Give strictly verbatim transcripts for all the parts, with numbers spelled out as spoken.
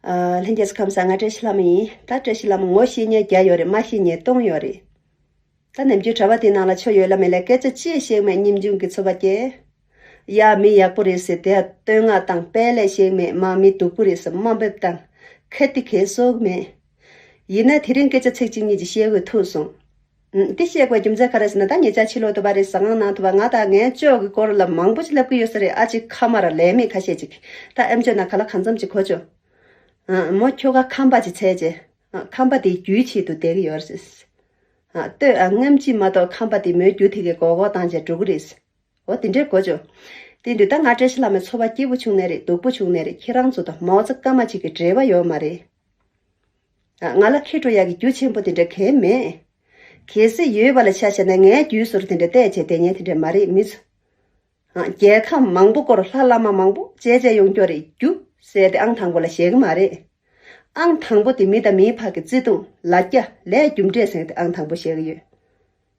ཨ། ལྷན་རྒྱས་ཚོ་ཁམས་བཟང་། ང་བཀྲ་ཤིས་ལྷ་མོ་ཡིན། ད་བཀྲ་ཤིས་ལྷ་མོ་ངོ་ཤེས་མཁན་བརྒྱ་ཡོད་རེད། མ་ཤེས་མཁན་སྟོང་ཡོད་རེད། ད་ནམ་རྒྱུན་དྲ་བ་དེ་ནང་ལ་ཆོ་ཡོད་ལ་མེད་ལ་སྐད་ཆ་ཅི་བཤད་མེད་སྙིང་རྗེ་གི་ཚོར་བ་སྐྱེ། ཡ། མི་ཡག་པོ་རེད་ཟེར་དེ་བསྟོད་བསྔགས་བཏང་། དཔེ་ལས་བཤད་མེད། མ། མི་སྡུག་པོ་རེད་ཟེར་དམའ་འབེབས་བཏང་། ཁ་ཏི་གས་སོགས་མེད། ཡིན་ན་དེ་རིང་སྐད་ཆ་ཚིག་གཅིག་གཉིས་ཅིག་བཤད་དགོས་ཐུག་སོང་། ཨུམ། དེ་བཤད་དགོས་རྒྱུ་མཚན་ག་རེ་ཟེར་ན། ད་ཉེ་ཆར་ཕྱི་ལོགས་དུ་བ་རེད། ཟ་ཁང་ནང་དུ་བ་ང་དང་ངའི་ཅོག་གི་སྐོར་ལ་མང་པོ་ཅིག་ལབ་གི་ཡོད་ས་རེད། ཨ་ཅེ་ཁ་མ་ར་ལས་མེད་ཁ་ཤས་ཅིག་ད་ཨེམ་ཅོག་ནང་ག་ལ་གང་འཚམ་ཅིག་གོ་ཆོག་ཨ། མོ་ཁྱོ་ག་ཁམས་པ་ཅིག་འཚོལ་བྱས། ཨ། ཁམས་པ་དེའི་རྒྱུའི་ཆེད་དུ་བསྡད་ཀྱི་ཡོད་རེད། ཨ། ལྟོས་ཨ། སྔ་ཕྱི་མ་གཏོགས་ཁམས་པ་དེ་མོའི་རྒྱུ་དེ་གའི་མགོ་སྐོར་བཏང་བྱས་འགྲོ་གི་རེད། འོ་དེ་འདྲའི་གོ་ཆོག་དེ་དུས་ད་ང་བཀྲ་ཤིས་ལྷ་མོའི་ཚོར་བ་སྐྱིད་པོ་བྱུང་ནའི་རེད། སྡུག་པོ་བྱུང་ནའི་རེད། ཁྱེད་རང་ཚོ་དང་མའོ་ཙེ་ཀ་མ་གཅིག་གི་འབྲེལ་བ་ཡོད་མ་རེད། ཨ། ང་ལ་ཁྱེར་འགྲོ་ཡག་གི་རྒྱུ་ཆེན་པོ་དེ་འདྲ་གང་ཡང་མེད། གལ་སྲིད་ཡོད་པ་ལ་ཆ་བཞག་ན་ངའི་རྒྱུའི་ཟུར་དེ་འདྲ་བལྟས་བྱས་བསྡད་མཁན་དེ་འདྲ་མ་རེད། མི་ཚོ། ཨ། རྒྱལ་ཁམས་མང་པོ་སྐོར་ལྷ་བླ་མ་མང་པོ་མཇལ་བྱས་ཡོང་རྒྱུ་རེད། རྒྱུ་ཟེར་དེ་ཨང་དང་པོ་ལ་བཞེས་གི་མ་རེད། ཨང་དང་པོ་དེ་མི་དང་མིའི་བར་གྱི་བརྩེ་དུང་། ལ་རྒྱ། ལས་རྒྱུ་འབྲས་ཟེར་དེ་ཨང་དང་པོ་བཞེས་གི་ཡོད།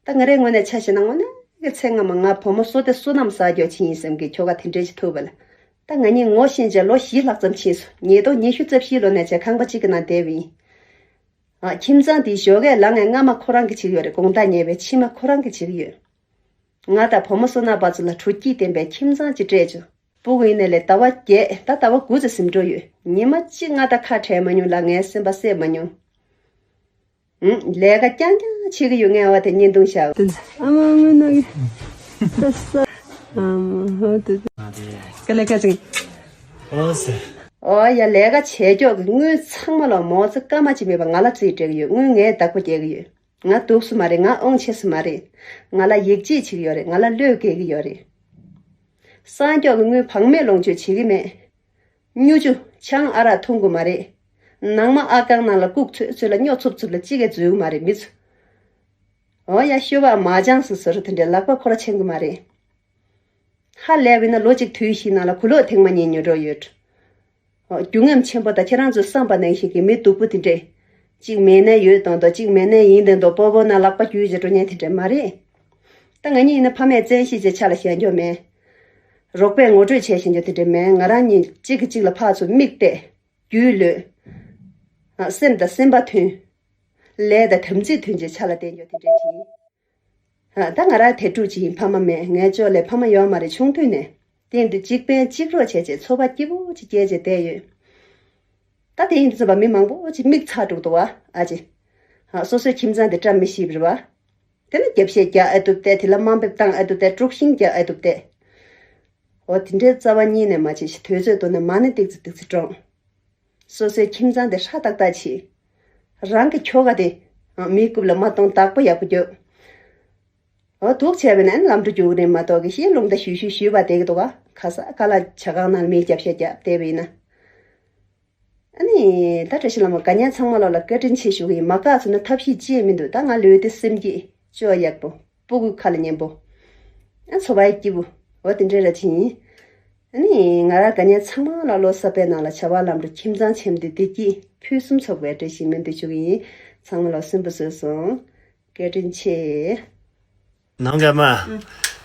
ད་ང་རའི་ངོས་ནས་ཆ་བཞག་ན། དངོས་གནས་ཀྱི་ཚེ་སྔ་མ་ང་བུ་མོ་བསོད་བདེ་བསོད་ནམས་བསགས་རྒྱུ་ཅིག་ཡིན་བསམ་གི་ཁྱོ་ག་དེ་འདྲས་ཅིག་ཐུག་པ་ལ། ད་ང་གཉིས་ངོ་ཤེས་བྱས་ལོ་བཞི་ལྷག་ཙམ་ཕྱིན་སོང་། ཉིས་སྟོང་ཉི་ཤུ་རྩ་བཞི་ལོ་ནས་བྱས་ཁང་པ་གཅིག་གི་ནང་བསྡད་པ་ཡིན། ཨ། ཁྱིམ་ཚང་དེའི་ཞོགས་ཀས་ལངས་ངས་སྔ་མ་ཁོ་རང་གིས་བྱེད་ཀྱི་ཡོད་རེད། དགོང་དག་ཉལ་བའི་ཕྱི་མ་ཁོ་རང་གིས་བྱེད་ཀྱི་ཡོད། ང་དང་བུ་མོ་བསོད་ནམས་པ་ཚོ་ལ་དྲོ་སྐྱིད་ལྡན་པའི་ཁྱིམ་ཚང་ཅིག་སྤྲད་བྱུང་། སྤུ་གུ་ཡིན་ནའི་ལས་ཟླ་བ་བརྒྱད། ད་ཟླ་བ་དགུ་ཙམ་ཟིན་འགྲོ་ཡོད། ཉི་མ་གཅིག་ང་དང་ཁ་བྲལ་མ་མྱོང་ལ། ངའི་སེམས་པ་གསལ་མ་མྱོང་། ཨུམ། ལས་ཀ་རྐྱང་རྐྱང་བྱེད་ཀྱི་ཡོད། ངས་བ་དེ་བརྙན་ཐུང་བཞག་ཨ་མ་མི་ནག་གི་ས་ས། ཨ་མ་ཧོ་དེ་དེ། ཀ་ལེ་ཀ་ཅིང་། ཨོ་སེ། ཨོ་ཡ། ལས་ཀ་བྱེད་ཀྱོག་གི་དངུལ་ཚང་མ་ལ་མའོ་ཙེ་ཀ་མ་ཅིག་མེད་པ་ང་ལ་རྩིས་སྤྲད་ཀྱི་ཡོད། དངུལ་ངས་བདག་པོ་རྒྱག་གི་ཡོད། ང་སྡུག་སུ་མ་རེད། ང་དབང་ཆེ་སུ་མ་རེད། ང་ལ་ཡིད་ཆེས་བྱེད་ཀྱི་ཡོད་རེད། ང་ལ་བློས་འགེལ་གྱི་ཡོད་རེད། སངས་རྒྱས་ཀྱི་དངུལ་བག་མེད་ལོངས་སྤྱོད་བྱེད་ཀྱི་མེད། སྨྱུ་ཆུ་ཆང་ཨ་རག་འཐུང་གི་མ་རེད། ནང་མ་ཨ་ཁང་ནང་ལ་ལྐུགས་ཚོད་ཚོད་ལ་སྨྱོ་ཚུབ་ཚུབ་ལ་ཅི་གས་འཛུལ་གི་མ་རེད། མི་ཚོ། འོ་ཡ། ཤོ་བག་མ་ཅང་སུ་ཟུར་དེ་འདྲའི་ལག་པ་ཁོ་ར་འཆང་གི་མ་རེད། ཧ་ལས་པས་ན་ལོ་གཅིག་དུས་བཞིའི་ནང་ལ་གུ་ལོག་ཐེངས་མ་གཉིས་ཉོ་འགྲོ་ཡོད། ཨོ། རྒྱུ་ངན་ཆེན་པོ་དང་ཁྱེད་རང་ཚོས་བསམ་པ་ནང་བཞིན་གྱི་མི་སྡུག་པོ་དེ་འདྲས། གཅིག་མེད་ནའི་ཡོད་མདོག་མདོག་གཅིག་མེད་ནའི་ཡིན་བསྡད་མདོག་སྤོ་བོ་ན་ལག་པ་བརྒྱུས་བྱས་འགྲོ་མཁན་དེ་འདྲས་མ་རེད། ད་ང་གཉིས་ཡིན་ན་ཕ་མས་བཙན་ཤེད་བྱས་ཆ་ལ་བཞག་རྒྱུ་མེད། རོགས་པས་ངོ་སྤྲོད་བྱས་བཞག་རྒྱུ་དེ་འདྲས་མེད། ང་རང་གཉིས་གཅིག་གིས་གཅིག་ལ་ཕར་ཚུར་མིག་བལྟས། རྒྱུས་ལོན། ཨ། སེམས་དང་སེམས་པ་མཐུན། ལས་དང་དམ་ཚིག་མཐུན་བྱས་ཆ་ལ་བསྟན་རྒྱུ་དེ་འདྲས་བྱས། ཨ། ད་ང་རང་དེ་ཕྲུག་ཅིག་ཡིན། ཕ་མ་མེད། ངའི་ཅོ་ལས་ཕ་མ་ཡོད་མ་རེད། ཆུང་དུས་ནས། དེ་ཡིན་དུས་གཅིག་ཕན་གཅིག་རོགས་བྱས་བྱས་ཚོར་བ་སྐྱིད་པོ་ཅིག་སྐྱེས་བྱས་བསྡད་ཡོད། ད་དེ་ཡིན་དུས་ཙམ་པ་མི་མང་པོ་ཅིག་མིག་ཚ་འགྲོ་གི་འདུག་བ། ཨ་ཅེ། ཨ། སོ་སོའི་ཁྱིམ་ཚང་དེ་བཀྲ་མི་ཤིས་པ་རེད་བ། དེ་ནས་རྒྱབ་བཤད་རྒྱག་ཨེ་ཐུབ་བསྡད། དེ་ལ་དམའ་འབེབས་བཏང་ཨེ་ཐུབ་བསྡད། དཀྲུག་ཤིང་རྒྱག་ཨེ་ཐུབ་བསྡད། འོ་དེ་འདྲའི་རྩ་བ་ཉིད་ནས་མ་བྱེད་ཤིག་དུས་ཚོད་ཐོག་ནས་མ་ཎི་ཏིག་ཙི་ཏིག་ཙི་བགྲངས། སོ་སོའི་ཁྱིམ་ཚང་དེ་ཧྲ་ཏག་ཏག་བྱེད། རང་གི་ཁྱོ་ག་དེ་མིའི་རྐུབ་ལ་མ་གཏོང་། བདག་པོ་ཡག་པོ་རྒྱོབ། འོ་འདུག་བྱས་པས་ན་ལམ་འགྲོ་རྒྱུག་རེད་མ་གཏོགས་གི་ཤེས་རླུང་རྟ་ཞུ་ཞུ་ཞུས་པ་བསྡད་ཀྱི་འདུག་ག་ཁ་ས་ཁ་ལག་ཇ་ཁང་ནང་ལ་མིའི་རྒྱབ་ཤ་རྒྱབ་བསྡད་པ་ཡིན་ན། ཨ་ནི་ད་བཀྲ་ཤིས་ལྷ་མོ་དགའ་ཉེ་ཚང་མ་ལོག་ལ་བཀའ་དྲིན་ཆེ་ཞུ་གི་ཡིན། མ་བཀག་ཚུགས་ན་ཐབས་ཤེས་ཅི་ཡང་མི་འདུག་ད་ང་ལུས་བདེ་སེམས་སྐྱིད། ཅོ་ཡག་པོ། སྤུ་གུ་ཁ་ལ་ཉན་པོ། ཨ། འཚོ་བ་སྐྱིད་པོ། འོ་དེ་འདྲ་ར་ཅིག་ཡིན། ཨ་ནི་ང་རང་དགའ་ཉེ་ཚང་མ་ལ་ལོ་གསར་པའི་ནང་ལ་བྱ་བ་ལམ་འགྲོ། ཁྱིམ་ཚང་ཆེན་མོ་དེ་བདེ་སྐྱིད་ཕུན་སུམ་ཚོགས་པའི་བཀྲ་ཤིས་སྨོན་འདུན་ཞུ་གི་ཡིན། ཚང་མ་ལ་སུན་པོ་བཟོས་སོང་། བཀའ་དྲིན་ཆེ། ནང་ག་མ། ཨ།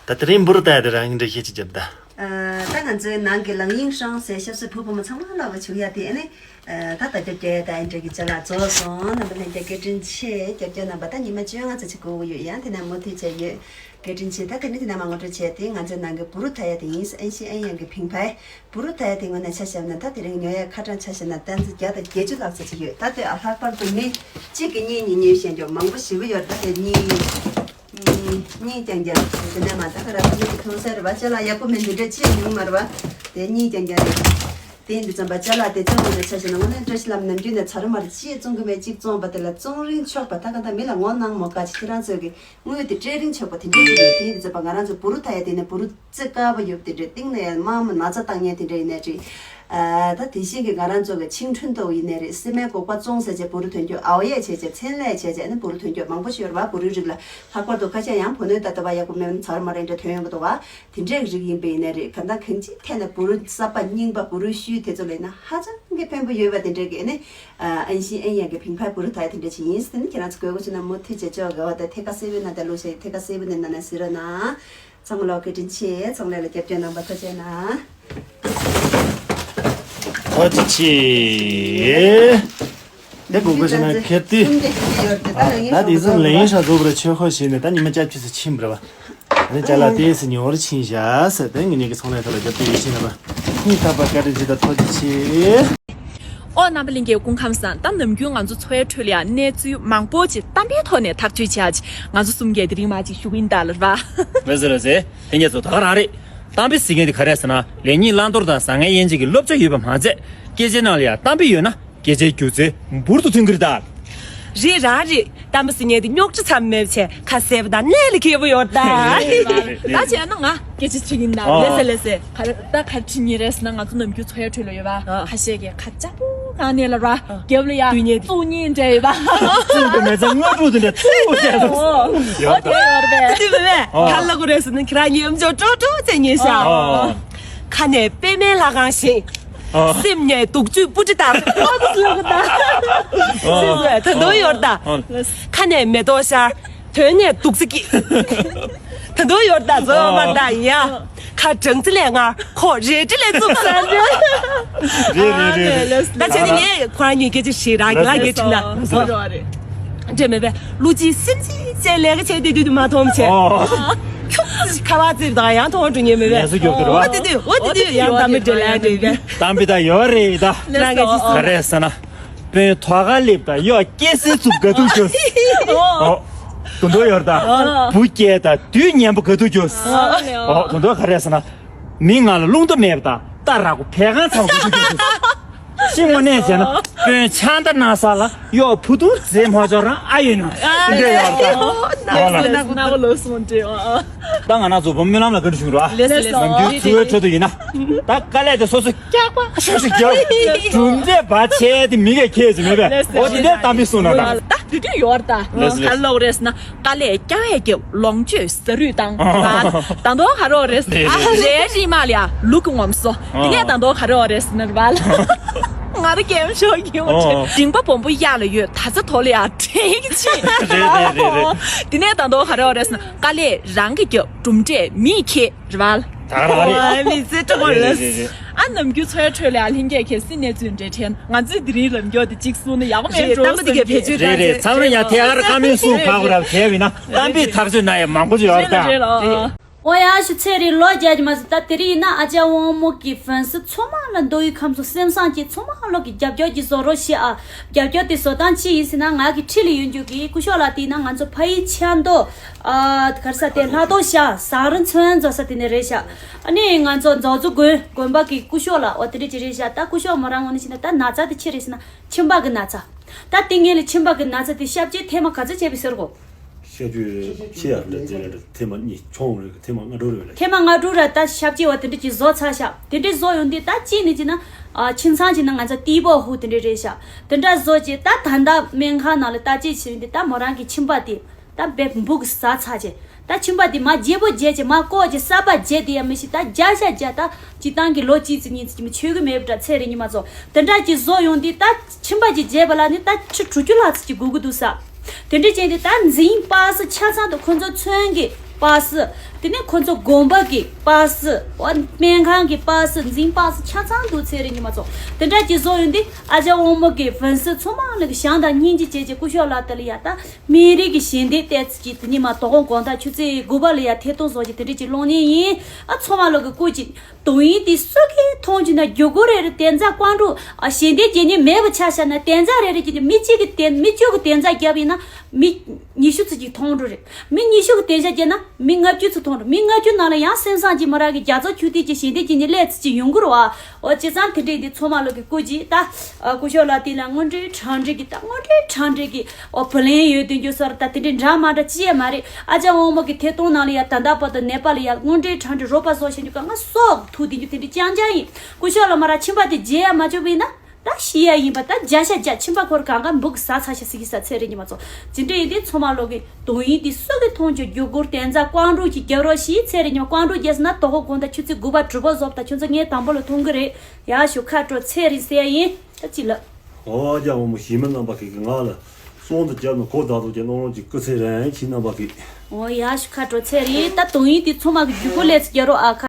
ད་དེ་རིང་འབུ་རུ་ཏ་ཡ་དེ་རང་གི་འདྲ་ཤེས་ཅི་བརྒྱབ་ད། ཨ། ད་ང་ཚོའི་ནང་གི་ལང་ཡིང་ཧྲང་སའི་ཞབས་ཟུར་བུ་བུ་མོ་ཚང་མ་ལ་བ་བྱུག་ཡ་དེ་ཨ་ནི། ཨ། ད་ད་རྒྱབ་རྒྱབ་ཡ་ད་ཨེ་འདྲ་གི་ཅ་ལག་རྫོགས་སོང་། རྣམ་པ་ལྷན་རྒྱས་བཀའ་དྲིན་ཆེ། རྒྱབ་རྒྱབ་རྣམ་པ་ད་ཉི་མ་བཅོ་ལྔ་ཙམ་ཅིག་འགོར་གི་ཡོད། ཡང་དེ་ནས་མུ་མཐུད་བྱས་ཡོད། བཀའ་དྲིན་ཆེ། ད་དེ་ནི་དེ་ནས་མ་ངོ་སྤྲོད་བྱས་ཏེ་ང་ཚོའི་ནང་གི་བུ་རུ་ཐ་ཡ་དེ་ཡིན། ཨན་ཤི་ཨན་ཡང་གི་ཕིང་ཕའི་བུ་རུ་ཐ་ཡ་དེ་ངོས་ནས་ཆ་བཞག་ན་ད་དེ་རིང་ཉོ་ཡ་ཁ་གྲངས་ཆ་བཞག་ན་ཏན་ཙི་བརྒྱ་དང་བརྒྱད་ཅུ་ལྷག་ཙམ་ཅིག་ཡོད། ད་དེ་ཨ་ལྷག་པར་དུ་མི་གཅིག་གི་གཉིས་གཉིས་ཉོས་བཞག་རྒྱུ་མང་པོ་ཞེ་པོ་ཡོད། ད་དེ་གཉིས་གཉིས་གཉིས་རྐྱང་རྐྱང་དེ་ནས་མ་ད་ག་ར་ད་མི་གི་མཐོང་སར་བ་ཅ་ལག་ཡག་པོ་མེད་འདི་འདྲ་ཅི་ཡང་མྱོང་མ་རེད་བ། དེ་གཉིས་རྐྱང་རྐྱང་རེད། དེ་ཡིན་དུས་ཙམ་པ་ཅ་ལག་དེ་ཚང་མ་ནས་ཆ་བཞག་ན་དངོས་གནས་བཀྲ་ཤིས་ལྷ་མོ་ནམ་རྒྱུན་ནས་ཚར་མར་ཅི་བཙོང་གི་མེད་ཅིག་བཙོང་པ་དེ་ལ་བཙོང་རིན་ཆོག་པ་ད་ག་ད་མི་ལ་ངོ་གནང་མོ་དཀའ་ཅིག་ཁྱེད་རང་ཚོས་གི་དངུལ་དེ་སྤྲད་རིན་ཆོག་པ་དེ་འདྲ་ཅིག་རེད། དེ་ཡིན་དུས་ཙམ་པ་ང་རང་ཚོ་བུ་རུ་ཐ་ཡ་དེ་ནས་བུ་རུ་རྩེ་དཀར་པོ་ཡོད་དེ་འདྲ་སྟེང་ནས་ཡང་དམར་མོ་ན་ཚ་བཏང་མཁན་དེ་འདྲ་ཡིན་ནའི་རེད། ཨ། ད་དེ་བཞིན་གི་ང་རང་ཚོ་གི་ཆིང་ཁྲུན་ཏོ་ཡིན་ནའི་རེད། སི་མེན་སྒོག་པ་བཙོང་ཟེར་བྱས་བུ་རུ་ཐོན་རྒྱུ། ཨའོ་ཡས་བྱས་བྱས་ཚོང་ལས་བྱས་བྱས་ཨ་ནི་བུ་རུ་ཐོན་རྒྱུ་མང་པོ་ཞིག་ཡོད་རེད་བ། བུ་རུའི་རིགས་ལ་ལྷག་པར་དུ་ཁ་ཤས་ཡང་བུ་སྣོད་ད་ལྟ་བ་ཡག་པོ་མེད་ན་ཚར་མར་འདྲ་ཐོན་ཡོང་གི་འདུག་བ། དེ་འདྲའི་རིགས་ཡིན་པ་ཡིན་ནའི་རེད། གང་ལྟར་གང་ཅིའི་ཐད་ནས་བུ་རུ་གསར་པ་རྙིང་པ་བུ་རུའི་ཤུལ་དེ་ཚོ་ལ་ཡིན་ན་ཧ་ཅང་གི་ཕན་པོ་ཡོད་པ་དེ་འདྲའི་གི་ཨ་ནི། ཨན་ཤི་ཨན་ཡང་གི་ཕིང་ཕའི་བུ་རུ་ཐ་ཡ་དེ་འདྲ་ཅིག་ཡིན། དེ་ནི་ཁྱེད་རང་ཚོ་དགོས་མཁོ་བྱུང་ན་མུ་མཐུད་བྱས་ཅོག་གི་འོ་ད་ཐད་ཀ་སེར་པོའི་ནང་དེ་བླུགས་བྱས་ཐད་ཀ་སེར་པོ་ནས་ནང་ནས་ཟེར་རོགས་གནང་། ཚང་མ་ལ་བཀའ་དྲིན་ཆེ། ཚོང་ལས་ལ་རྒྱབ་སྐྱོར་གནང་བ་ཐུགས་རྗེ་གནང་། ཨོ་ཅི་ཆི། དེ་གོ་གོ་ཅི་ན་ཁེ་ཏི། ད་དེ་ཚོ་ལེན་ཤ་ཛོ་བར་ཆོས་ཁོ་ཞིག་ནས་ད་ཉི་མ་ཅབ་ཆུ་སི་ཕྱིན་པ་རེད་བ། ཨ་ནི་ཅ་ལག་དེ་སི་ཉོ་བར་ཕྱིན་བཞག་ཟེར་ཏེ་ངེད་གཉིས་ཀྱི་ཚོང་ལས་ཐོག་ལ་རྒྱབ་སྐྱོར་ཡིད་ཆེས་གནང་བ། སྙིང་ཐག་པ་བཀའ་དྲིན་ཆེ་ད་ཐུགས་རྗེ་ཆེ། ཨོ་རྣམ་པ་ལྷན་རྒྱས་སྐུ་ཁམས་བཟང་། ད་ནམ་རྒྱུན་ང་ཚོ་འཚོ་བའི་ཁྲོད་ལ་ཡང་གནས་ཚུལ་མང་པོ་ཅིག་གཏམ་དཔེའི་ཐོག་ནས་ཐག་གཅོད་བྱས་ཅིག་ང་ཚོ་གསུམ་གས་དེ་རིང་མ་ཅིག་ཞུ་གི་ཡིན་ད་ལ་ར། མེ་ཟེར་ལ་ཟེར་ལྷན་རྒྱས་ཚོ་ད་ག་རང་རེད། གཏམ་དཔེ་ཟེར་མཁན་དེ་ག་རེ་ཟེར་ན་ལེགས་ཉེས་བླང་དོར་དང་བཟང་ངན་དབྱེ་འབྱེད་ཀྱི་བསླབ་བྱ་ཡོད་པ་མ་ཚད་སྐད་ཆའི་ནང་ལ་ཡང་གཏམ་དཔེ་ཡོད་ན། སྐད་ཆའི་སྒྱུ་རྩལ་འབུར་དུ་ཐོན་གྱི་རེད་ད། རེད་ར་རེད། གཏམ་དཔེ་ཟེར་མཁན་དེ་རྙོག་དྲ་ཚང་མ་མེད་བྱས་ཁ་གསལ་པོ་དང་གནད་ལ་འཁེལ་པོ་ཡོད་ད། རེད་རེད་རེད་རེད། ད་བྱས་ན་ང་སྐད་ཆ་དྲི་གིན་ད། ཨ། ལེ་སེ་ལེ་སེ། ག་རེ་ད་ག་རེ་དྲི་ཉེ་རེད་ཟེར་ན་ང་ཚོ་ནམ་རྒྱུན་འཚོ་བའི་ཁྲོད་ལ་ཡོད་པ། ཨ། ཁ་ཤས་ཀྱིས་ཁ་ལྕགས་པོ་གང་ནས་ལ་ར། ཨ། རྒྱབ་ལ་ཡ་དུས་ཉེ་དུ་ཉེ་འདྲ་ཡོད་པ། ཙུམ་དུ་མེད་ཚེ་དངོས་གྲུབ་དུ་འདྲ་ཐུག་བྱས་སོང་། ཡོད་ད། དེ་ཡོད་རེད་པས། དེ་མེད་པས། ཨ། ག་ལ་གོ་རེད་ཟེར་ན་ཁྱེད་རང་ཉིད་འཇོག་ཀྲོ་ཀྲོ་བྱས་ཉེ་ཤག་ཨ། ཁ་ནས་པད་མའི་ལྷ་ཁང་བཞིན། ཨ། སེམས་ནས་དུག་ཆུའི་སྤུ་གྲི་ལྟར། ཨ། ད་དུང་ཡོད་ད། ཨ། ཁ་ནས་མེ་ཏོག་ཤར། དོན་ནས་དུག་རྩི་སྐྱེས། ད་དུང་ཡོད་ད་ཛོ་མ་ད་ཡ། ཁ་སྦྲང་རྩི་ལས་མངར་ཁོག་རལ་གྲི་ལས་རྩུབ་ཟེར། རེད་རེད་རེད་རེད། ད་བྱས་ནས་ངས་ཁོ་རང་གཉིས་སྐད་ཆ་ཞིག་རང་གི་ལ་སྐད་དྲིས་ན། ལགས་སོ། འདྲེ་མེད་པས་བློ་གཅིག་སེམས་གཅིག་བྱས་ལས་ཀ་བྱས་ཏེ་དུས་དུ་མ་མཐོང་བྱས། ཨོ། ཁྱུག་ཙམ་ཁ་བ་ཙིར་དང་ཡང་མཐོང་འགྲོ་ཉེ་མེད་པས། ལས་སུ་རྒྱོབ་དུ་རེད་བ། འོ་དེ་དུས་འོ་དེ་དུས་ཡང་གཏམ་མི་འདྲེ་ལ་འདྲེ་བས། གཏམ་དཔེ་ད་ཡོད་རེད་ད། ལགས་སོ། ག་རེ་ཟེར་ན། དཔོན་ཐོག་ཁ་སླེབས་དང་གཡོག་སྐྱེ་སྲིད་ཚུབ་ག་དུས་འགྱོ། ཨོ། དུ་འདོ་ཡོད་ད། བུ་སྐྱེས་དང་དུས་ཉན་པོ་ག་དུས་འགྱོ། ཨོ། དུ་འདོ་ག་རེ་ཟེར་ན། མི་ང་ལ་རླུང་རྟ་མེད་པ་དང་རྟ་ར་གོ་བལ་ཁང་ཚང་གོ་ཚུགས་ཀྱི་འདུག་ཤི་དངོས་གནས་བྱས་ན་དཔོན་ཆང་རྟ་གནང་ས་ལ་གཡོག་བུ་དུང་རྫས་མ་འཇོག་རང་ཨ་ཡོད་ནོ་འདྲ་ཡོད་རེད་ད། ཨོ་ན་ལ་ན་བ་ལོ་སོང་འདྲ་ཨ། ད་ང་ན་ཚོ་བུ་སྨོན་ལམ་ལ་བཀའ་འདྲི་ཞུ་རོགས་ཨ། ལེ་སི་ལེ་སི། ནམ་རྒྱུན་འཚོ་བའི་ཁྲོད་དུ་ཡིན་ན་ད་དཀའ་ལས་དེ་སོ་སོ་སྐྱག་པ་ཤོག་ཤིག་རྒྱབ་གྲུབ་འབྲས་བ་ཆེ་དེ་མི་གས་ཁྱེད་ཟིན་མེད་པས། ཨོ་དེ་འདྲའི་གཏམ་དཔེ་གསུངས་ན་ད། ད་དུས་དུས་ཡོད་རེད་ད། ལེ་སི་ལེ་སི། ག་ལོག་རེད་ཟེར་ན། དཀའ་ལས་རྐྱང་བས་རྒྱབ་ལོངས་སྤྱོད་ཟ་རུས་བཏང་། ད་དུང་ག་རེ་ཡོད་རེད། རེད་རེད། རའི་རིལ་མ་ལ་ཡ་ལུག་གི་ངོམ་སོ། དེ་ནས་ད་དུང་ག་རེ་ཡོད་རེད་ཟེར་ན་ར་བ་ལ། ང་ར་གེམ་ཤོག་གི་ཡོད་རེད། རིང་པ་སྦོམ་པོ་གཡག་ལ་ཡོད་ད་ཚ་དོ་ལ་ཡ་དྲན་གྱི་ཆེ། རེད་རེད་རེད་རེད། དེ་ནས་ད་དུང་ག་རེ་ཡོད་རེད་ཟེར་ན་དཀའ་ལས་རང་གིས་རྒྱབ་གྲུབ་འབྲས་མིས་འཁྱེར་ར་བ་ལ། ད་ག་རང་རེད། ཨ་མི་ཚེ་སྤྲོ་པོ་རེད། རེད་རེད་རེད། ཨ་ནམ་རྒྱུན་འཚོ་བའི་ཁྲོད་ལ་ཡ་ལྷན་རྒྱས་ཁྱེད་སྲིད་གནས་ཚུལ་འདྲ་དྲན་ང་ཚོས་དེ་རིང་ལམ་མགྱོགས་དེ་གཅིག་གསུང་ན་ཡག་པོ་མེད་འགྲོ་སོང་། རེད་རེད། མཚམས་རེ་ཡང་ཐད་ཀར་བཀའ་མོལ་གསུང་ག་གོ་ར་བྱས་པ་ཡིན་ན་གཏམ་དཔེ་ཐག་གཅོད་ན་ཡང་མང་པོ་ཅིག་ཡོད་རེད་ད། རེད་ལ། ཨོ་ཡ་ཞུ་ཚེ་རིང་ལོ་བརྒྱ་ཅིག་མ་ཟིན་ད་དེ་རིང་ཡིན་ན་ཨ་ཅག་དབང་མོ་གི་ཧྥན་སི་ཚང་མ་ལ་མདོ་དབུས་ཁམས་གསུམ་སེམས་བཟང་ཅིག་ཚང་མ་ལོ་གི་རྒྱབ་སྐྱོར་ཅིག་བཟོ་རོགས་ཞེས་ཨ། རྒྱབ་སྐྱོར་དེ་བཟོ་སྟངས་ཅི་ཡིན་ཟེར་ན་ང་གི་ཁྲི་ལ་ཡོད་རྒྱུ་གི་སྐུ་ཞབས་ལགས་དེ་ཡིན་ན་ང་ཚོ་ཕ་ཡུལ་ཆབ་མདོ། ཨ་གར་ས་དེ་ལྷ་ཐོ་ཤ་ཟངས་རི་ཚོན་རྫོགས་ས་དེ་ནས་རེད་ཤག་ཨ་ནི་ང་ཚོ་རྫོགས་ཚོ་དགོན་དགོན་པ་གི་སྐུ་ཞབས་ལགས་འོ་དེ་འདྲ་ཅིག་རེད་ཤག་ད་སྐུ་ཞབས་མོ་རང་ངོ་ནས་བྱས་ན་ད་ན་ཚ་དེ་ཅི་རེད་ཟེར་ན་མཆིན་པ་གི་ན་ཚ། ད་དེ་ངས་ལ་མཆིན་པ་གི་ན་ཚ་དེ་ཤབ་ཅེས་ཐེངས་མ་ག་ཚོད་བྱས་པའི་ཟེར་གོ་ཤ་རྒྱུས་ཆེ་ཡ་འདྲ་ཅིག་རེད། ཐེངས་མ་གཉིས་ཆུང་རེད། ཐེངས་མ་ལྔ་དྲུག་རེད་ལ། ཐེངས་མ་ལྔ་དྲུག་ར་ད་ཤབ་ཅེས་བ་དེ་འདྲ་ཅིག་བཟོ་ཚར་ཤག་དེ་འདྲ་བཟོ་ཡོང་དུས་ད་གཅིག་ནས་ཅིག་ན་ཨ་ཁྱིམ་ཚང་ཅིག་ན་ང་ཚོ་ཏི་པོ་ཧུ་དེ་འདྲ་རེད་ཤག་དེ་འདྲ་བཟོ་ཅིག་ད་ད་ལྟ་སྨན་ཁང་ནང་ལ་བརྟག་དཔྱད་བྱས་ཡོང་དུས་ད་མོ་རང་གི་མཆིན་པ་དེ་ད་བེབ་འབུ་གི་ཟ་ཚར་ཅིག་ད་མཆིན་པ་དེ་མ་བརྗེ་པོ་བརྗེ་ཅིག་མ་བཀོག་ཅིག་གསར་པ་བརྗེ་དེ་ཡ་མི་ཤི་ད་བརྒྱ་ཤ་བརྒྱ་ད་སྤྱི་བཏང་གི་ལོ་གཅིག་ཙམ་གཉིས་ཙམ་གྱི་མི་ཆོད་གི་མེད་པ་འདྲ་ཚེ་རིང་ཉི་མ་ཚོ་དེ་འདྲ་ཅིག་བཟོ་ཡོང་དུས་ད། མཆིན་པ་ཅིག་བརྗེས་པ་ལ་ནི་ད་ཁྲི་དྲུག་ཅུ་ལྷག་ཙམ་ཅིག་དགོས་ཀྱི་འདུག་ས། དེ་འདྲ་བྱས་ཏེ་ད་འཛིན་པ་སི་ཆ་ཚང་དུ་ཁོ་ཚོ་ཚོན་གྱི་པ་སི། དེ་ནས་ཁོ་ཚོ་དགོན་པ་གི་པ་སི། འོ་སྨན་ཁང་གི་པ་སི་འཛིན་པ་སི་ཆ་ཚང་འདུག་ཚེ་རིང་ཉི་མ་ཚོ། དེ་འདྲ་ཅིག་བཟོ་ཡོང་དུས་ཨ་ཅག་དབང་མོ་གི་ཧྥན་སི་ཚང་མ་ལ་གི་ཞང་དང་སྙིང་རྗེ་བྱས་ཀྱི་སྐུ་ཞབས་ལགས་དེ་ལ་ཡ་ད་སྨན་རིགས་ཀྱི་ཞལ་འདེབས་བལྟས་ཚེ་ཅིག་དེ་ཉི་མ་དོ་དགོང་དགོང་དག་ཆུ་ཚོད་དགུ་པ་ལ་ཡ་ཐད་གཏོང་བཟོ་ཅིག་དེ་འདྲ་ཅིག་སློང་ཉེན་ཡིན། ཨ་ཚང་མ་ལ་གི་སྐུ་ཅིག་དོན་ཡིན་དེ་སུ་གིས་མཐོང་རྒྱུ་ན་རྒྱུ་གུ་རེ་རེ་དེ་ཚ་ཀོང་ཀྲུག་ཨ་ཞལ་འདེབས་བྱེད་མཁན་མེད་པ་ཆ་བཞག་ན་དེ་ཚ་རེ་རེ་བྱེད་ཀྱི་མི་གཅིག་གི་དེ་མི་བཅུ་གི་དེ་ཚ་བརྒྱབ་ཡིན་ན་མི་ཉི་ཤུ་ཙམ་ཅིག་མཐོང་འགྲོ་རེད། མི་ཉི་ཤུ་གི་དེ་ཚ་བརྒྱབ་ན་མི་ལྔ་བཅུ་ཙམ་མཐོང་འགྲོ། མི་ལྔ་བཅུ་ནང་ལ་ཡང་སེམས་བཟང་གྱི་མི་རག་གི་རྒྱ་མཚོ་ཆུ་ཐིགས་ཀྱི་ཞལ་འདེབས་བྱེད་མཁན་སླེབས་ཙམ་ཅིག་ཡོང་གི་རེད་བ། འོ་བྱས་ཙང་དེ་འདྲས་འདི་ཚང་མ་ལོ་གི་སྐུ་གཅིག་ད་ཨ་སྐུ་ཞབས་ལགས་དེ་ལ་དངོས་འབྲེལ་དྲང་འབྲེལ་གྱི་ད་དངོས་འབྲེལ་དྲང་འབྲེལ་གྱི་ཨོ་བུ་ལོན་ཡོད་དུས་རྒྱུ་སོར་ད་དེ་འདྲའི་འདྲ་མ་འདྲ་ཅི་ཡང་མ་རེད། ཨ་ཅག་དབང་མོ་གི་ཐད་གཏོང་ནང་ལ་ཡ་ད་ལྟ་བར་དུ་ནེ་པ་ལ་ཡ་དངོས་འབྲེལ་དྲང་འབྲེལ་རོགས་པ་བཟོ་བྱེད་རྒྱུ་ག་ང་སྲོག་ཐུག་དེ་རྒྱུ་དེ་འདྲའི་རྐྱང་རྐྱང་ཡིན། སྐུ་ཞབས་ལ་མ་ར་ཁྱིམ་པ་དེ་བརྗེད་ཡ་མ་བཅུག་པ་ཡིན་ན་ད་ཤི་ཡ་ཡིན་པ་ད་བརྒྱ་ཤ་བརྒྱ་ཁྱིམ་པ་ཁོར་གང་ག་འབུག་ཟ་ཚ་ཤ་སི་གི་ས་ཚེ་རེ་ཉི་མ་ཚོ་ཇི་འདྲ་ཡིན་དེ་ཚོ་མ་ལོ་གི་དུང་ཡིན་དེ་སུ་གི་མཐོང་ཆོས་རྒྱུ་སྒོར་བསྟན་རྩ་ཀོང་ཀྲུག་གི་རྒྱབ་རོགས་ཤི་ཚེ་རེ་ཉི་མ་ཀོང་ཀྲུག་རྒྱས་ན་དོ་ཁོ་དགོང་ད་ཆུ་ཚོད་དགུ་པ་དྲུག་པ་བཟོ་ད་ཁྱོད་ཚོ་ངའི་དང་པོ་ལ་མཐོང་གི་རེད། ཡ་ཞུ་ཁ་དྲོ་ཚེ་རིང་ཟེར་ཡ་ཡིན། ད་ཅི་ལ། ཨོ་རྒྱ་དབང་མོ་ཞི་མི་རྣམ་པ་ཁྱེད་ཀྱིས་ང་ལ་སོང་དུ་བརྒྱབ་ནས་གོ་བདག་ཏུ་ཀྱི་གནང་རོགས་ཀྱི་སྐུ་ཚེ་རིང་ཁྱེད་རྣམ་པ་ཁྱེད། ཨོ་ཡ་ཞུ་ཁ་དྲོ་ཚེ་རིང་ད་དུང་ཡིན་དེ་ཚོ་མ་གི་རྒྱུ་གོ་ལས་སུ་རྒྱ་རོགས་ཨ་ཁ།